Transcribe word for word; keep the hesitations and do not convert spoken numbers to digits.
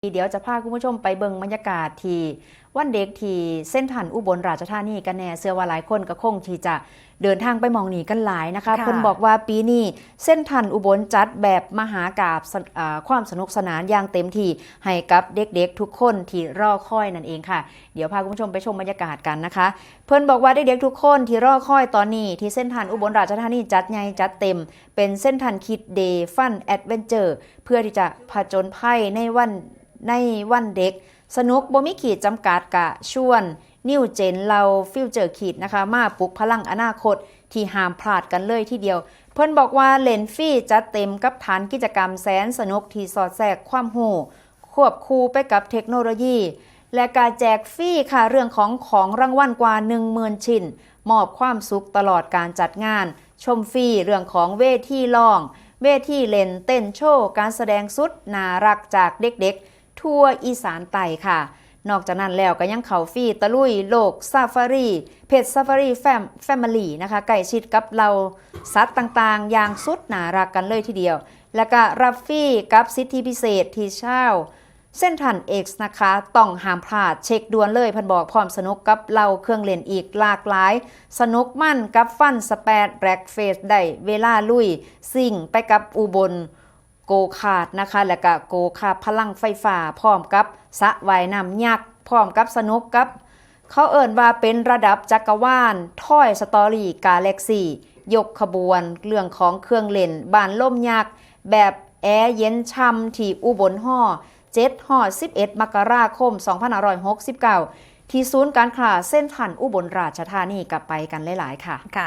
เดี๋ยวจะพาคุณผู้ชมไปเบิ่งบรรยากาศที่วันเด็กที่เซ็นทรัลอุบลราชธานีกันแน่ เชื่อว่าหลายคนก็คงที่จะเดินทางไปหม่องนี้กันหลายนะคะ ค่ะ เพิ่นบอกว่าปีนี้เซ็นทรัลอุบลจัดแบบมหากาพย์สน- อ่าความสนุกสนานอย่างเต็มที่ให้กับเด็กๆทุกคนที่รอคอยนั่นเองค่ะ เดี๋ยวพาคุณผู้ชมไปชมบรรยากาศกันนะคะ เพิ่นบอกว่าเด็กๆทุกคนที่รอคอยตอนนี้ที่เซ็นทรัลอุบลราชธานีจัดใหญ่จัดเต็ม เป็นเซ็นทรัลคิดเดย์ฟันแอดเวนเจอร์ เพื่อที่จะผจญภัยในวันในวันเด็ก สนุกบ่มีขีดจำกัด กะชวน New Gen เหล่า Future Kid นะคะ มาปลุกพลังอนาคตที่ห้ามพลาดกันเลยทีเดียว เพิ่นบอกว่าเล่นฟรีจัดเต็มกับฐานกิจกรรมแสนสนุกที่สอดแทรกความรู้ ควบคู่ไปกับเทคโนโลยี และกะแจกฟรีค่ะ เรื่องของของรางวัลกว่า หนึ่งหมื่น ชิ้น มอบความสุขตลอดการจัดงาน ชมฟรีเรื่องของเวทีร้อง เวทีเล่นเต้นโชว์ การแสดงสุดน่ารักจากเด็กๆ ทั่วอีสานใต้ค่ะ นอกจากนั้นแล้วก็ยังเข้าฟรีตะลุยโลกซาฟารี Pet Safari Fam- Family นะคะ ใกล้ชิดกับเหล่าสัตว์ต่างๆ อย่างสุดน่ารักกันเลยทีเดียว และก็รับฟรีกับสิทธิพิเศษที่ชาว เซ็นทรัลเอ็กซ์นะคะ ต้องห้ามพลาด เช็คด่วนเลย เพิ่นบอก พร้อมสนุกกับเหล่าเครื่องเล่นอีกหลากหลาย สนุกมันกับฟันสเปดแบล็กเฟส ได้เวลาลุยซิ่งไปกับอุบลโกคาร์ทนะคะ และก็โกคาร์ทพลังไฟฟ้า พร้อมกับสระว่ายน้ำยักษ์ พร้อมกับสนุกกับ เขาเอิ้นว่าเป็นระดับจักรวาล Toy Story Galaxy ยกขบวนเรื่องของเครื่องเล่นบานลมยักษ์ แบบแอร์เย็นช่ำที่อุบลฮอเจ็ดฮอดสิบเอ็ด มกราคม สองพันห้าร้อยหกสิบเก้า ที่ศูนย์การค้าเซ็นทรัลอุบลราชธานี กลับไปกันหลายๆค่ะ